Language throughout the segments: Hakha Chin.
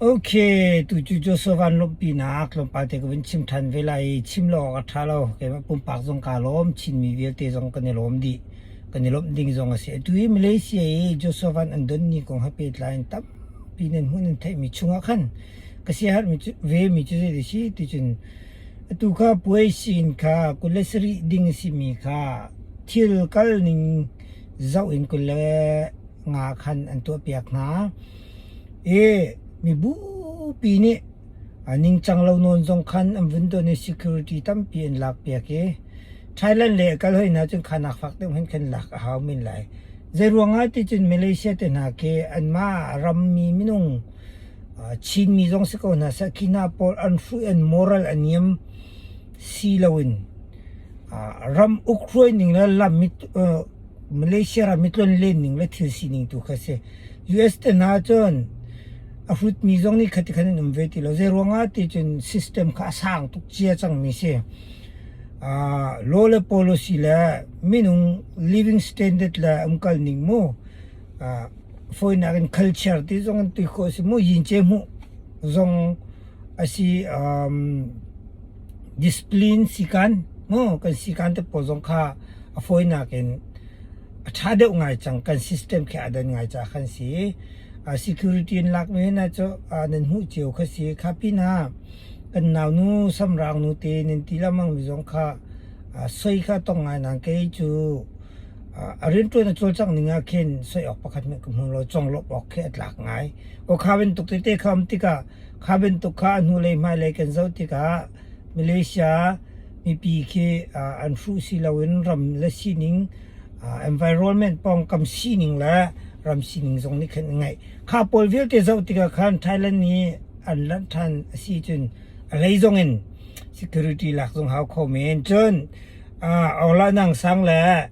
Okay, tu cu Joshua van lawmhpinak tlawmpal te ka vun chim ṭhan ve lai i chim lo awk a ṭha lo. Keimah pumpak zong kaa lawm, Chinmi vialte zong kan i lawm dih. Kan i lawmh ding zong a si. Atu i Malaysia i Joshua Van an don ni kong he pehtlai in tampi nan hmuh nan theihmi chungah khan ka siaherhmi cu vemi cu zei si ti cun atu kha puai sin kha 27 ding a simi kha thil kal ning zoh in 25 khan an tuahpiak hna. I mibupi nih a ningcang lo nawn zong khan an vun don i security tampi an lakpiak i Thailand le kal hoi hna cun khanak fak deuh hin khan lak a hau men lai. Zeiruangah ti cun Malaysia te hna khi anmah rammi minung Chinmi zong si ko hna seh khi hna pawl an hruai an moral a niam si loin ram uk hruai ning le lam Malaysia ram i tlonlen ning le thil sining tu kha si. US te hna cun a hrutmi zong nih khati khan an um ve ti lo. Zeiruangah ti cun system kha a sang tuk cia cangmi si. Law le policy le minung living standard le umkal ning mu fawinak in culture ti zong an ti khawh a si mu yince hmuh zong a si discipline sikan mu kan sikan te pawl zong kha a fawinak in a ṭha deuh ngai cang kan system khi aa dan ngai caah khan si security in lak mi hna cu nan hmuh cio kha si kha pinah kan naunu samrang nu te nan ti lengmang mi zong kha soi kha tong ngai nain kei cu a rianṭuan a cawlcangh ning ah khin soi awk pakhat hmanh ka hmu lo conglawmh awk khi a tlak ngai aw kha bantuk tete kha um tikah kha bantuk kha a hnulei hmailei kan zoh tikah Malaysia mipi khi an hruh si loin ram le sining environment pawngkam sining le ram sining zong nih khan a ngeih. Kha pawl vialte zoh tikah khan Thailand nih an lanh ṭhan a si cun a hlei zong in security lak zong hau kho men. Cun Aung Nang Sang le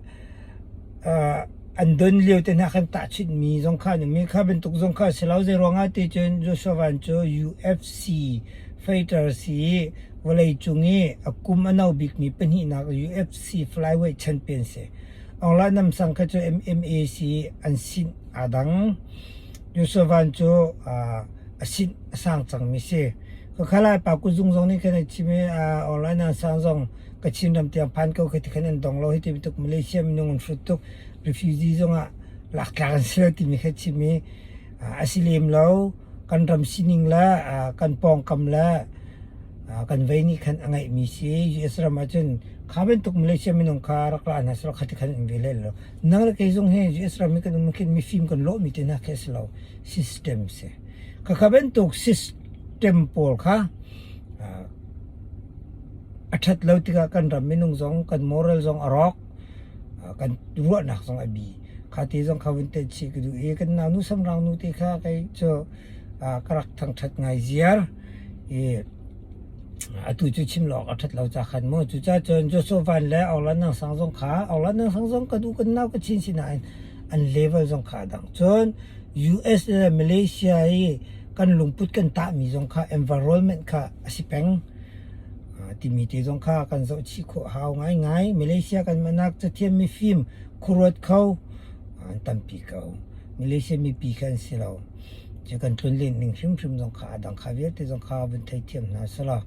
an don lio te hna khan tahchunhmi zong kha an um i kha bantuk zong kha a si lo. Zeiruangah ti cun Joshua Van cu UFC fighter si vawleicung i a kum a no bikmi pahnihnak UFC flyweight champion si. Aung La Nam Sang kha cu MMA si an sinh aa dang. Joshua Van cu a sinh a sang cangmi si. Kakhalai pa kuzung zong nih khan a chim i Aung La Nam Sang zong Kachin ram tiang phan ko khi ti khan an dong lo hi ti bantuk Malaysia minung an hrut tuk refugee zong ah lak tlak an si lo timi kha chim i a si lem lo kan ram sining le kan pawngkam le kan vei nih khan a ngeihmi si US ram ahcun kha bantuk Malaysia minung kha rak ra hna selaw khati khan an ve hlei lo nang le kei zong hi US ram i kan um khin mifim kan lawhmi te hna khi a si lo system si kha kha bantuk system pawl kha a ṭhat lo tikah kan ram minung zong kan moral zong a rawk kan ruahnak zong a bi kha ti zong kha vun telh chih ka duh i kan naunu samrang nu te kha kei cu ka rak thangṭhat ngai ziar i atu cu chim lo awk a ṭhat lo ca khan mu cucaah cun Joshua Van le Aung La Nang Sang zong kha Aung La Nang Sang zong kan u kan nau ka chin si nain an level zong kha a dang cun US le Malaysia i kan lungput kan tahmi zong kha environment kha a si peng timi te zong kha kan zoh chih khawh hau ngaingai. Malaysia kan manak cathiam mifim khuaruat kho an tampi ko. Malaysia mipi kha an si lo. Cu kan tlunlen ning hrimhrim zong kha a dang kha vialte zong kha vun theithiam hna selaw.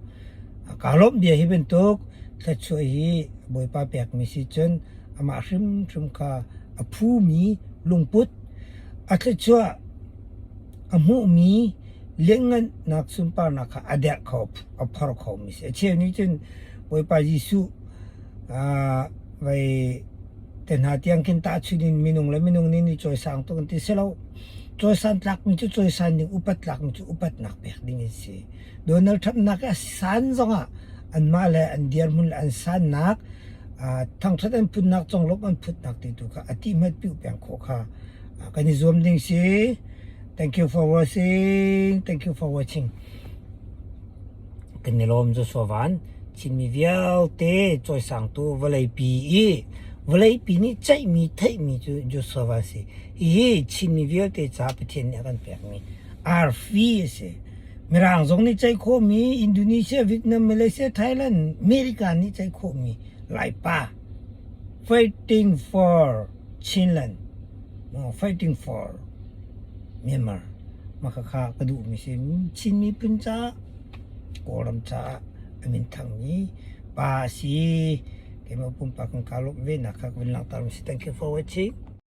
Kaa lawmh bia hi bantuk thluachuah hi Bawipa pekmi si cun amah hrimhrim kha a phumi lungput a thluachuah a hmuhmi lianngannak sunparnak kha a derh kho a phor khomi si. A cheu nih cun Bawipa Jesuh vei te hna tiang khin tahchunh in minung le minung nih ni cawisang tuk an ti si lo. Cawisan tlakmi cu cawisan ding, upat tlakmi cu upatnak pek ding an si. Donald Trump nak a san zongah anmah le an dirhmun le an sannak thangṭhat an phutnak conglawmh an phutnak ti tu kha a ti hmat piu peng khawh kha kan i zuam ding si. Thank you for watching. Thank you for watching. Kan i lawm Joshua Van. Chinmi vialte cawisangtu vawleipi i vawleipi nih ceihmi theihmi cu Joshua Van si. Hihi Chinmi vialte ca Pathian nih a kan pekmi arfi a si. Mirang zong nih ceih khawhmi Indonesia, Vietnam, Malaysia, Thailand, America nih ceih khawhmi Laipa. Fighting for Chinland. Fighting for Myanmar. Mah khakha ka duhmi si. Chin miphun caah, Kawlram caah a minthangmi pa a si. Keimah pumpak kan kaa lawmh ve nak kha ka vun langhter mi si. Thank you for watching.